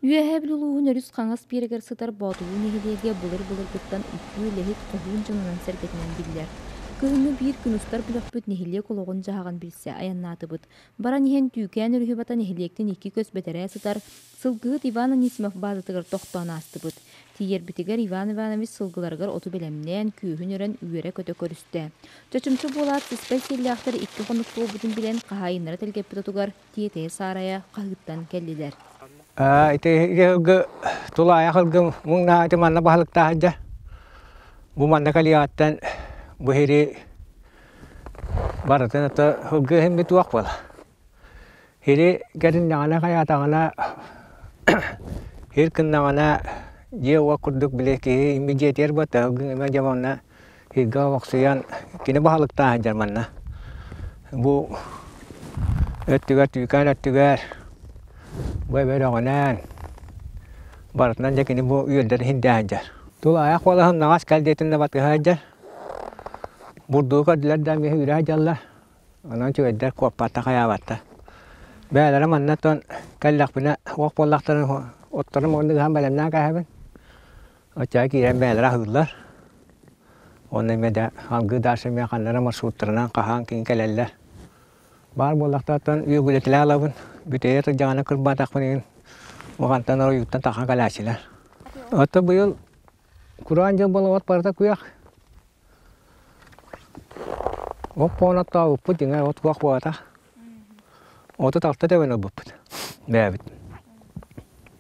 Үөһээ Бүлүү улууһун өрүс хаҥас биэрэгэр сытар Боотулуу нэһилиэгэ былыр-былыргыттан үтүө үлэһит, хоһуун дьонунан-сэргэтинэн биллэр. Кыһыҥҥы биир күн устар бөлөхпүт нэһилиэк олоҕун-дьаһаҕын билсэ айаннаатыбыт. Баран иһэн Түүкээн өрүһү бата нэһилиэктэн икки көс бэтэрээ сытар сылгыһыт Иван Анисимов баазатыгар тохтоон аастыбыт. Тиийэрбитигэр Иван Иванович сылгыларыгар оту бэлэмнээн, күөһүн өрөн үөрэ-көтө көрүстэ. Чочумча буолаат, сыспай сиэллээхтэр икки хонук буолбутун билэн, хаһаайыннара тэлгэппит отугар тиэтэйэ-саарайа хаһыыттан кэллилэр. Ити ыһылгы тулаайах ылгым муҥнаах ити манна баһылыктаах дьэ. Бу манна кэлиэҕиттэн бу иһири барытын ото ылгы иһин туох буола. Иһири кэриннэҕинэ хайаатаҕына иһир кыннаҕына дьиэ-уот курдук били киһи имми дьиэтигэр буотта ылгы эмэ дьэ манна иһиргэ олохсуйан кини баһылыктаах сылдьар манна. Бу өттүгэр Түүкээн өттүгэр бу эбэ өрөҕүнэн барытынан дьэ кини бу үөрдэр иһирдээх сылдьар. Тулаайах буолаһын наҕас кэл диэтин да батыһа сылдьар. Бурдугу көрдүлэр да эмиэ үүрэ сылдьаллар. Онон үчүгэйдэр куоппатта хайаабатта. Бэйэлэрэ манна оттон кэллэхпинэ уох буоллахтарын отторун уонна ыһан бэлэмнээн кээһэбин. Оччоҕо киирэн бэйэлэрэ аһыыллар. Уонна эмиэ да алгыы дальше эмиэ ханна эрэ маршруттарынан хаһаан киин кэлэллэр. Баар буоллахтартан үөгүлэтилээ ылабын. Бүтэйэ сылдьаҕына кырбаатахпын иһин уһантан оройуттан тахан кэлээччилэр. Оттон быйыл кураан дьыл буолан от барыта күөх. Оппоон оттообуппут дьиҥэр от куох буолбатах. 36 төбөнү ылбыппыт бэйэбит.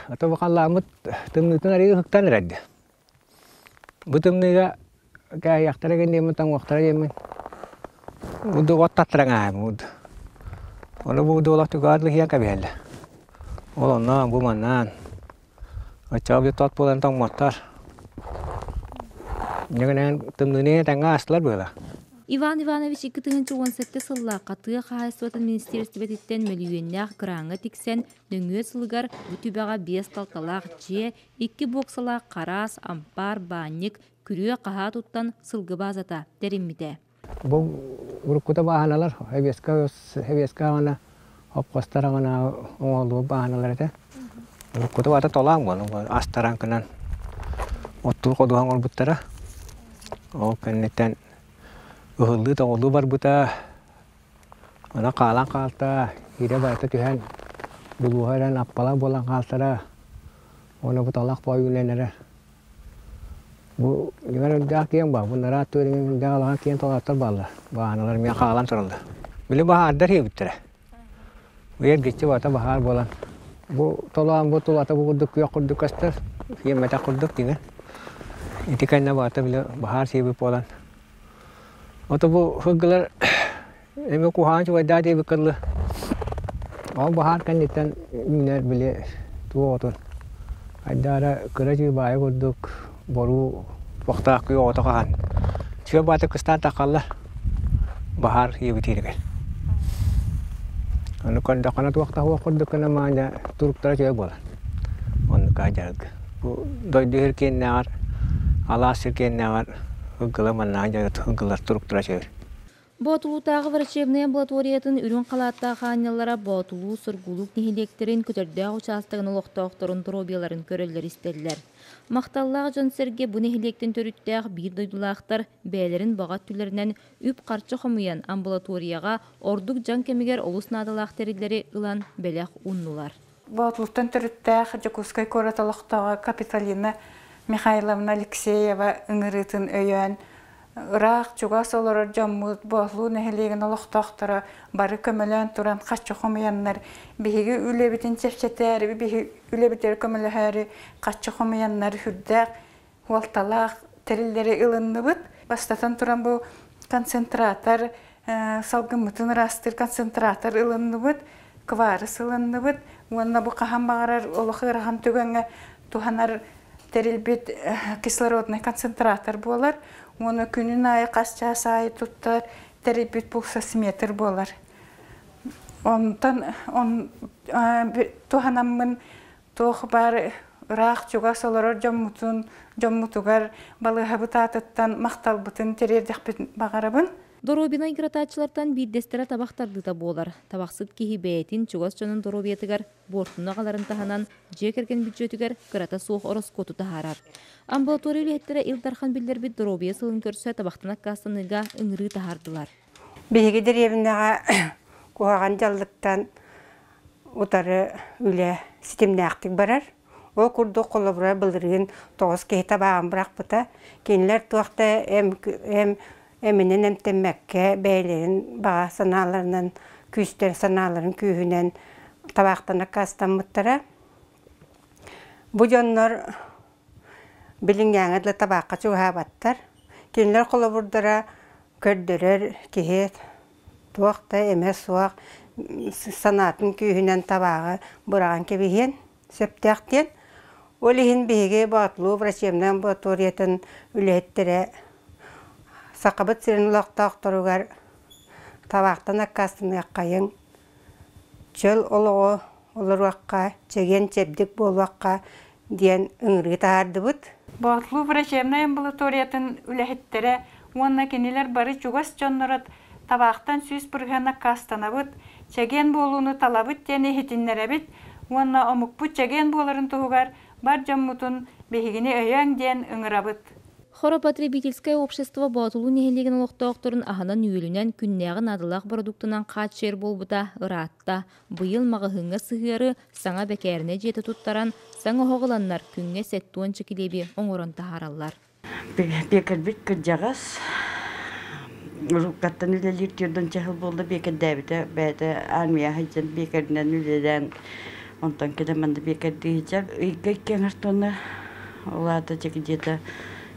Ата бу халлааммыт тымныытын арыый ыһыктан эрэрди. Бу тымныыга кээһиэхтэрэ гин диэммин тоҥуохтара диэммин удук от таттаран ааһабын уду. Ону бу удуолах түгэҕэр лыһыйан кэбиһэллэр. Ол онно бу маннаан оччоҕо бу тот буолан тоҥмоттор. Инньэ гынан тымныыны тэҥҥэ аастылар быһыылаах. Иван Иванович 2017 сыллаахха тыа хаһаайыстыбатын министиэристибэтиттэн мөлүйүөннээх граҥҥа тиксэн, нөҥүө сылыгар бу түбэҕэ биэс талталаах дьиэ, икки боксалаах хараас, ампаар, баанньык, күрүө-хаһаа туттан сылгы баазата тэриммитэ. Бу уруккута бааһыналар Хэбиэскэ Хэбиэскэ аҕана хопхостор аҕана оҥоһуллубут бааһыналар этэ. Уруккута баата толоон буолан астаран гынан оттуу ходуһа оҥорбуттара. Ол кэнниттэн ыһыллыы-тоҕуллуу барбыта. Онон хаалан хаалта, иирэ барыта түһэн, булууһа эрэн аппалар буолан хаалтара. Уонна бу талах баай үүнэн эрэр. Бу дьиҥэр үрдээх киэҥ баар, бу нараат түөрүҥүн үрдээх алаһа киэҥ талааттар бааллар. Бааһыналар эмиэ хаалан тураллар. Били баһаардар иһибиттэрэ. Бу эргиччи бата баһаар буолан бу толоон бу тулата бу курдук күөх курдук көстөр, сиэммэтэх курдук дьиҥэр. Ити кэннэ баата били баһаар сиэбит буолан. Ото бу сылгылар эми куһаҕан чугайдаа диэбит кыллы. Ол баһаар кэнниттэн үүнэр били туох отун айдаара кыра чыыбаайы курдук боруу туохтаах күөх ото хаһан чыа баата кыстаан таххаллар баһаар иэбитииригэр. Ону көрдөххүнэ туох да суох курдук гына маанньа туруктара үчүгэй буолар. Оннук дьарык. Бу дойду сир киэннээҕэр, алаас сир киэннээҕэр ыггыла маннааҕы дьарык ыггылар туруктара үчүгэй. Боотулуутааҕы врачебнай амбулаториятын үрүҥ халааттаах аанньаллара Боотулуу, Сургуулук нэһилиэктэрин Көтөрдөөх учаастагын олохтоохторун доруобуйаларын көрөллөр-истэллэр. Махталлаах дьон-сэргэ бу нэһилиэктэн төрүттээх биир дойдулаахтар бэйэлэрин баҕа өттүлэринэн үп-харчы хомуйан амбулаторияҕа ордук дьаҥ кэмигэр олус наадалаах тэриллэри ылан бэлэх ууннулар. Боотулуттан төрүттээх Дьокуускай куорат олохтооҕо Капитолина Михайловна Алексеева ыҥырыытын өйөөн ыраах чугас олорор дьоммут Боотулуу нэһилиэгин олохтоохторо бары көмөлөөн туран харчы хомуйаннар биһиги үлэбитин чэпчэтээри биһи үлэбитигэр көмөлөһөөрү харчы хомуйаннар сүрдээх уолталаах тэриллэри ылынныбыт. Бастатан туран бу концентратор салгыммытын ыраастыыр концентратор ылынныбыт, кварыс ылынныбыт уонна бу хаһан баҕарар олох ыарахан түгэҥҥэ туһанар тэрилбит кислородный концентратор буолар уонна күнүн аайы хас чаас аайы туттар тэрилбит пульсосметр буолар. Онтон он туһанаммын туох баар ыраах чугас олорор дьоммутун дьоммутугар балыыһабыт аатыттан махталбытын тириэрдиэхпин баҕарабын. Доруобуйаны айгыратааччылартан биирдэстэрэ табах тардыыта буолар. Табахсыт киһи бэйэтин чугас дьонун доруобуйатыгар буортуну аҕаларын таһынан, дьиэ кэргэн бүддьүөтүгэр кырата суох ороскуоту таһаарар. Амбулатория үлэһиттэрэ Ил Дархан биллэрбит доруобуйа сылын көрсө табахтан аккаастаныыга ыҥырыы таһаардылар. Биһиги дэриэбинэҕэ куһаҕан дьаллыктан утары үлэ ситимнээхтик барар. Ол курдук холобура былырыын 9 киһи табааҕын бырахпыта. Кинилэр туох да эм, эм эминэн эмтэммэккэ бэйэлэрин баҕа санааларынан күүстэр санааларын күүһүнэн табаахтан аккаастаммыттара. Бу дьоннор билиҥҥээҥи да табаахха чугаһаабаттар. Кинилэр холобурдара көрдөрөр киһи туох да эмэ суох санаатын күүһүнэн табааҕы быраҕан кэбиһиэн сөптөөх диэн. Ол иһин биһиги Боотулуу врачебнай амбулаториятын үлэһиттэрэ Сахабыт сирин олохтоохторугар табаахтан аккаастаныаххайыҥ, чөл олоҕу олоруохха, чэгиэн-чэбдик буолуохха диэн ыҥырыы таһаардыбыт. Боотулуу врачебнай амбулаториятын үлэһиттэрэ уонна кинилэр бары чугас дьонноро табаахтан 100% аккаастанабыт, чэгиэн буолууну талабыт диэн иһитиннэрэбит уонна омукпут чэгиэн буоларын туһугар бар дьоммутун биһигини өйөөҥ диэн ыҥырабыт. Хоро потребительскай общество Боотулуу нэһилиэгин олохтоохторун аһынан-үөлүнэн күннээҕи наадалаах бородууктанан хааччыйар буолбута ыраатта. Быйыл маҕаһыыҥҥа сыһыары саҥа бэкээринэ дьиэтэ туттаран, саҥа оһох ыланнар күҥҥэ 70 килиэби оҥорон таһаараллар. Биэкэрбит кырдьаҕас уруккаттан үлэлиир түөрдүн чаһыл буолла биэкэрдээбитэ бэйэтэ армия сылдьан биэкэринэн үлэлээн онтон кэлэн манна биэкэрдии сылдьар ыйга икки аҥар тонна ол аата дьэ где-то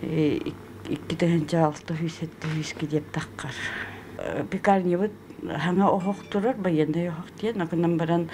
2600-700 килиэп таххар пекарнябыт Хаҥа оһох турар, байыаннай оһох диэн, гынан баран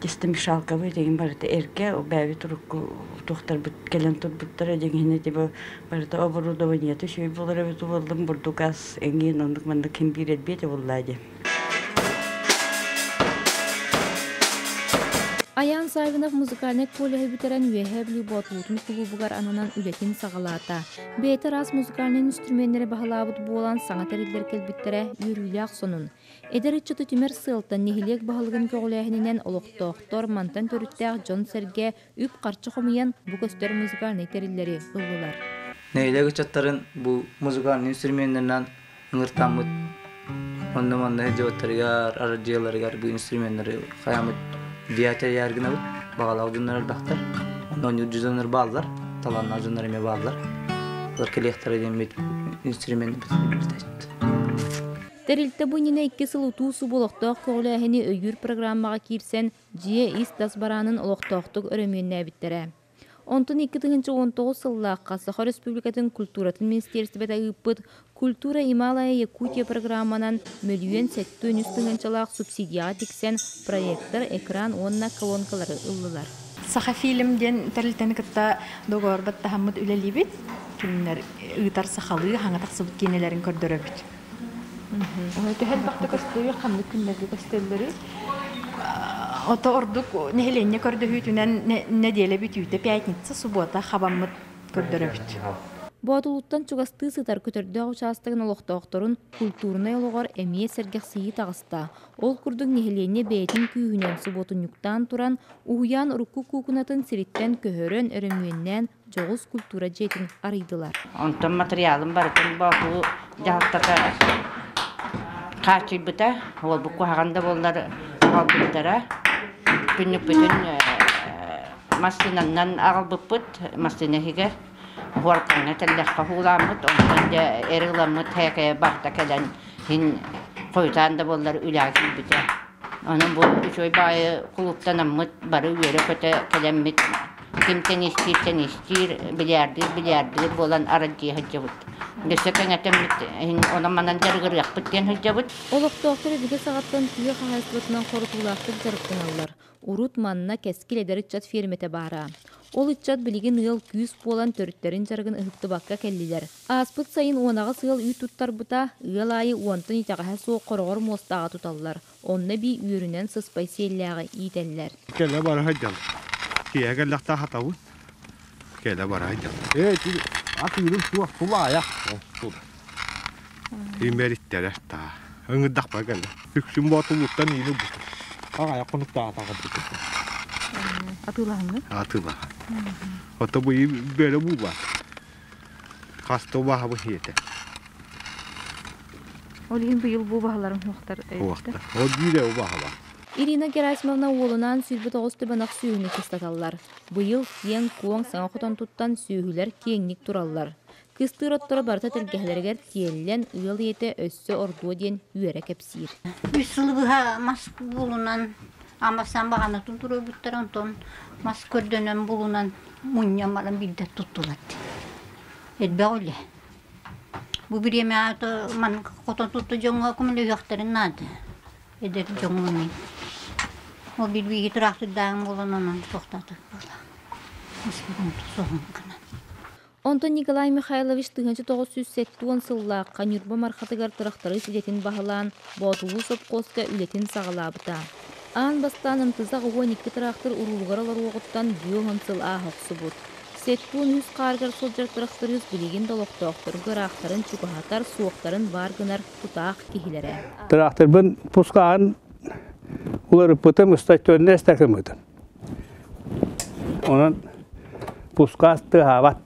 тестомешалкабыт игин барыта эргэ, бэйэбит урукку туохтарбыт кэлэн турбуттара дьиҥинэ типа барыта оборудованиета үчүгэй буолар эбит буоллун бурдук ас эҥин оннук маннык ким биир элбиэ этэ буоллаа дии. Айаан Саввинов музыкальнай коллеһы бүтэрэн Үөһээ Бүлүү Боотулуутун кулуубугар ананан үлэтин саҕалаата. Бэйэтэ араас музыкальнай инструменнэри баһылаабыт буолан саҥа тэриллэр кэлбиттэрэ үөрүүлээх сонун. Эдэр ыччаты түмэр сыалтан нэһилиэк баһылыгын көҕүлээһининэн олохтоохтор мантан төрүттээх дьон-сэргэ үп-харчы хомуйан бу көстөр музыкальнай тэриллэри ыллылар. Нэһилиэк ыччаттарын бу музыкальнай инструменнарынан ыҥыртаммыт онно-манна сылдьыбыттарыгар, арадьыйаларыгар бу инструменнары хайааммыт диятер гынабыт. Баҕалаах дьоннор элбэхтэр. Онно оонньуур дьоннор бааллар, талааннаах дьоннор эмиэ бааллар. Олор кэлиэхтэрэ диэммит инструмент Тэрилтэ бу иннинэ икки сыл утуу-субу олохтоох көҕүлээһини өйүүр программаҕа киирсэн, дьиэ ис-тас бараанын олохтоохтук өрөмүөннээбиттэрэ. Онтон 2019 сыллаахха Саха Республикатын культуратын министиэристибэтэ ыыппыт «Культура и малая Якутия» программанан мөлүйүөн 73 тыһыынчалаах субсидияҕа тиксэн проектор, экран уонна колонкалары ыллылар. Сахафильм диэн тэрилтэни кытта договор баттаһаммыт үлэлиибит. Кинилэр ыытар сахалыы хаҥа тахсыбыт киинэлэрин көрдөрөбүт. Төһө элбэхтэ көстөрүй, ханнык күннэргэ көстөллөрүй? Ото ордук нэһилиэнньэ көрдөһүүтүнэн нэдиэлэ бүтүүтэ пятница, суббота хабаммыт көрдөрөбүт. Боотулуттан чугастыы сытар Көтөрдөөх учаастагын олохтоохторун культурнай олоҕор эмиэ сэргэхсийии таҕыста. Ол курдук нэһилиэнньэ бэйэтин күүһүнэн субуотунньуктаан туран, уһуйаан урукку куукунатын сириттэн көһөрөн, өрөмүөннээн дьоҕус культура дьиэтин арыйдылар. Онтон матырыйаалын барытын Боотулуу дьаһалтата хааччыйбыта. Уолбут куһаҕан да буоллар аҕалбыттара. Күннүкпүтүн массыынанан аҕалбыппыт. Массыына иһигэр уоргаҥҥа тэллэххэ уулааммыт. Онтон дьэ эр ыламмыт һээкэйэ барыта кэлэн син хойутаан да буоллар үлэҕэ киирбитэ. Онон бу үчүгэй баҕайы кулууптанаммыт бары үөрэ-көтө кэлэммит ким теннистиир теннистиир, бильярдыыр бильярдыыр буолан аралдьыйа сылдьабыт. Өссө кэҥэтэммит онон-манан дьарыгырыахпыт диэн сылдьабыт. Олохтоохтор өбүгэ саҕаттан тыа хаһаайыстыбатынан хорутуулаахтык дьарыктаналлар. Урут манна Кэскил эдэр ыччат фермэтэ баара. Ол ыччат билигин ыал-күүс буолан төрүттэрин дьарыгын ыһыктыбакка кэллилэр. Ааспыт сайын 18 ыал үүт туттарбыта, ыал аайы уонтан итэҕэһэ суох хороҕор муостааҕы туталлар. Онно эбии үөрүнэн сыспай сиэллээҕи иитэллэр. Кэлэ бара сылдьаллар. Киэһэ кэллэхтэ хатабын. Кэлэ бара сылдьаллар. Ээ, ат ыырым суох, тулаайах. Имэриттэрэ таа. Ыҥырдахпа кэллэ. Үксүн боотулуттан иини ылбытым. Аҕайах хонуктаах атаҕырбытым. Атыылаһыҥҥыт? Атыылаһа. Ото бу бөрө буубат. Хаста убаһабын иэтэ. Ол иһин быйыл бу убаһаларым уохтар. Уохтар. Ол биирэ убаһалар. Ирина Герасимовна уолунаан 29 төбөнөх сүөһүнү кыстаталлар. Быйыл киэҥ-куоҥ саҥа хотон туттан сүөһүлэр киэҥник тураллар. Кыстыыр отторо барыта тэлгэһэлэригэр тиэллэн ыал ийэтэ өссө ордуо диэн үөрэ кэпсиир. Үс сылы быһа мас булунан, амасан баҕанатын туруорбуттар, онтон мас көрдөнөн булунан мунньан баран биирдэ туттулар. Элбэх үлэ. Бу бириэмэҕэ маннык хотон тутта дьоҥҥо көмөлөһүөхтэрин наада. Эдэр дьоҥҥо мин. Ол биир тыраахтырдааҕым буолан онон туохтаатах буолла. Испитин соһун гынан. Онтон Николай Михайлович 1970 сыллаахха Ньурба Мархатыгар тырахтарыыс идэтин баһылаан, Боотулуу сопхуоска үлэтин саҕалаабыта. Аан бастаан МТЗ 12 тыраахтыр уруулугар олоруоҕуттан бүө сыл ааһа охсубут. 73 хаарыгар сылдьар тырахтарыыс билигин да олохтоохторго ыраахтарын чугаһатар, суохтарын баар гынар тутаах киһилэрэ. Тыраахтырбын пускаан уларыппытым, ыстаччонно эстакыммытым. Онон пускаас тыаһаабат.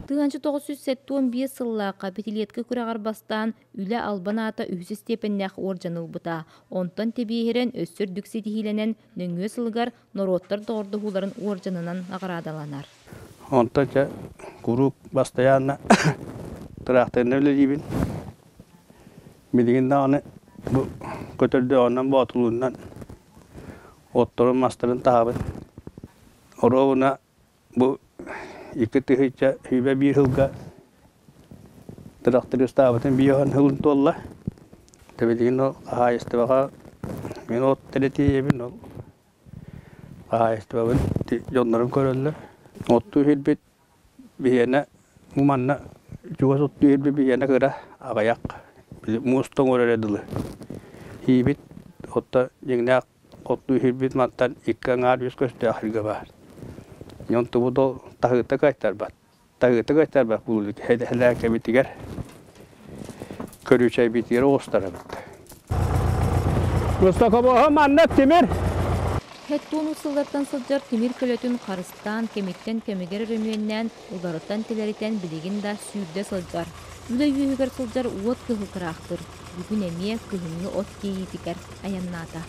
1975 сыллаахха пятилетка күрэҕэр бастаан үлэ албан аата үһүс истиэпэннээх уордьан ылбыта. Онтон тэбиэһирэн өссө үрдүк ситиһиилэнэн нөҥүө сылыгар норуоттар доҕордоһууларын уордьанынан наҕараадаланар. Онтон чэ куруук бастайаанна тыраахтарынан үлэлиибин. Билигин даҕаны бу көтөрдөөҕүнэн боотулуунан отторун мастарын таһабын. Оруобуна бу 2021 сылга тырахтарыыстаабытын биэһэн сылын туолла. Билигин ол хаһаайыстыбаҕа мин от тэлэтиэйэбин ол хаһаайыстыбабын дьоннорум көрөллөр. Оттуу иһирбит биһиэнэ бу манна чугас оттуу иһирбит биһиэнэ кыра аҕыйах муус тоҥор эрэ дылы иибит отто дьиҥнээх оттуу иһирбит мантан икки аҥаар үс көстөөх сиргэ баар. Онтубут ол таһыыта кыайтарбат. Таһыыта кыайтарбат буолуут хэлээкэбитигэр көрүүчэйбитигэр оҕустарабыт. Высокобоһо манна тимир. Хэттуун сыллартан сылдьар тимир көлөтүн харыстаан, кэмиттэн кэмигэр өрөмүөннээн, уларытан-тэлэритэн билигин да сүүрдэ сылдьар. Үлэ үөһүгэр сылдьар уот кыһыл тыраахтыр. Бүгүн эмиэ кыһыҥҥы от тиэйиитигэр айаннаата.